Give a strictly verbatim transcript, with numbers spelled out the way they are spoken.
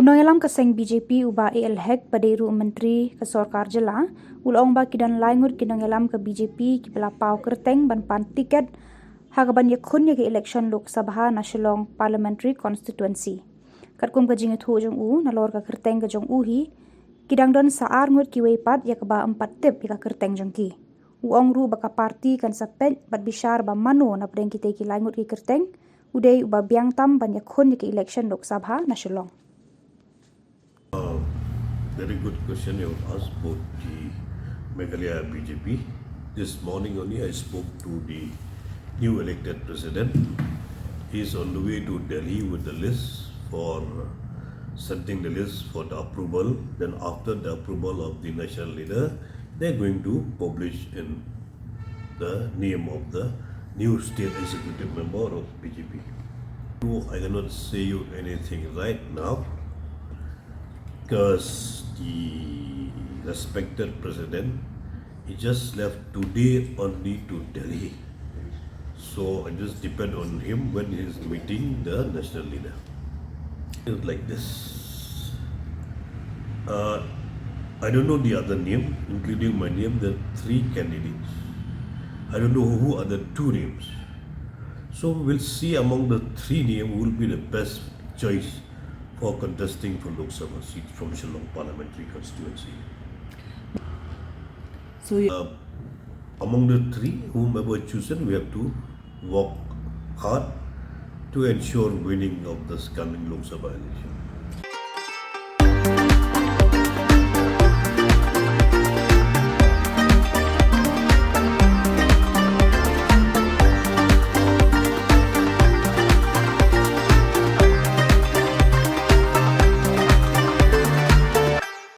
Nongïalam ka seng B J P u Bah A L Hek ba dei ruh Myntri ka Sorkar Jylla, u la ong ba ki don lai ngut ki nongïalam ka B J P kiba la paw kyrteng ban pan tiket ha kaban ïakhun ïa ka election Lok Sabha na Shillong Parliamentary Constituency. Katkum ka jingïathuh jong u, nalor ka kyrteng ka jong u hi, ki dang don sa ar ngut kiwei pat ïa kaba ym pat tip ïa ka kyrteng jong ki. U ong ruh ba ka party kan sa peit bad bishar ba mano napdeng kitei ki lai ngut ki kyrteng u dei uba biang tam ban ïakhun ïa ka election Lok Sabha na Shillong. Uh, very good question you have asked about the Meghalaya B J P. This morning only I spoke to the new elected president. He is on the way to Delhi with the list for sending the list for the approval. Then after the approval of the national leader, they are going to publish in the name of the new state executive member of B J P. No, I cannot say you anything right now because the respected president, he just left today only to Delhi. So I just depend on him when he is meeting the national leader. It's like this. Uh, I don't know the other name, including my name, there are three candidates. I don't know who are the two names. So we'll see among the three names who will be the best choice for contesting for Lok Sabha seat from Shillong Parliamentary Constituency. So, you- Uh, among the three, whomever chosen, we have to work hard to ensure winning of this coming Lok Sabha election.